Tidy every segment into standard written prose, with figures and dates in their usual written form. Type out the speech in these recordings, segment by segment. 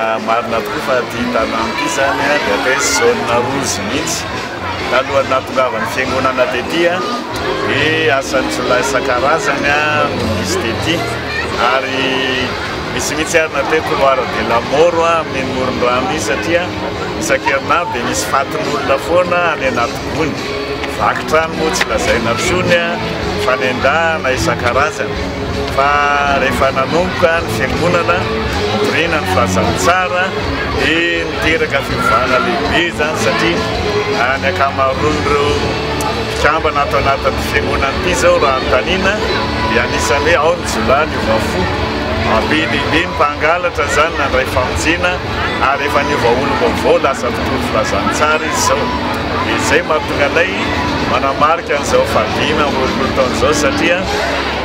Tena marina tokoa fa ity tanàna ity izany dia atao hoe zone rouge mihitsy. Talohan'ny nahatongavan'ny fiangonana tety dia asan'ny jiolahy isan-karazany no nisy tety ary misy mihitsy ary ny atao hoe couloir de la mort amin'iny moron-drano iny satria isan-kerinandro dia misy fatin'olona foana any anaty gony. Vaky trano moa tsy lazaina intsony, fanendahana isan-karazany. Fa rehefa nanomboka ny fiangonana nitoriana ny filazantsara dia niteraka fiovana lehibe izany satria ny ankamaroan'ireo mpikambana ato anatin'ity fiangonana ity izao raha anontaniana dia anisan'ny hoe ao ny jiolahy niova fo. Be dia be ny mpangalatra izany nandray famonjena ary efa niova olom-baovao lasa mpitory filazantsara izy izao. Dia izay mahatonga anay manamarika an'izao fahadimy amby 20 taona izao satria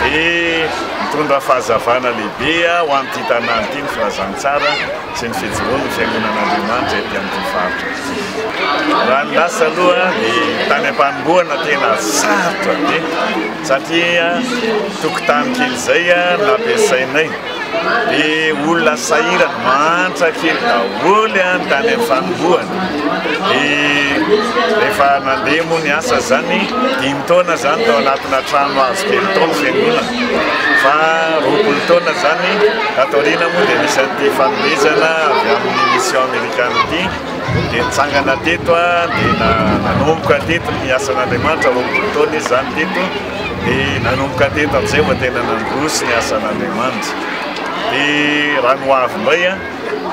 dia mitondra fahazavana lehibe ho an'ity tanàna ity ny filazantsara sy ny fijoroan'ny Fiangonan'Andriamanitra ety amin'ity faritra ity. Raha ny lasa aloha dia tany am-panombohana tena sarotra be satria tokotany kely izay no nampiasainay. Dia olona sahirana, mahantra kely daholo ny tany amin'ny fanombohana. Dia rehefa nandeha moa ny asa izany, dimy taona izany tao anatina trano hazo kely tao ny fiangonana. Fa 20 taona izany tato aoriana moa dia nisy an'ity fanomezana avy amin'ny mission amerikana ity. Dia nitsangana teto dia nanomboka teto ny asan'Andriamanitra, 20 taona izy izany teto. Dia nanomboka teto amin'izay vao tena nandroso ny asan'Andriamanitra. Dia raha ny ho avy indray,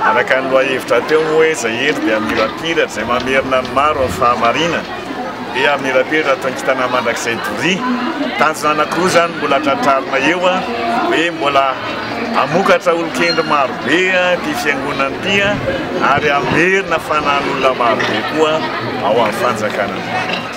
araka ny lohahevitra teo moa hoe izay hery dia hamirapiratra, izay mamerina ny maro amin'ny fahamarinana, dia hamirapiratra toy ny kintana mandrakizay doria. Tanjona anankiroa izany mbola tratrarina eo, hoe mbola hamokatra olon-kendry marobe ity fiangonana ity ary hamerina fanahin'olona marobe koa ao amin'ny fanjakan'Andriamanitra.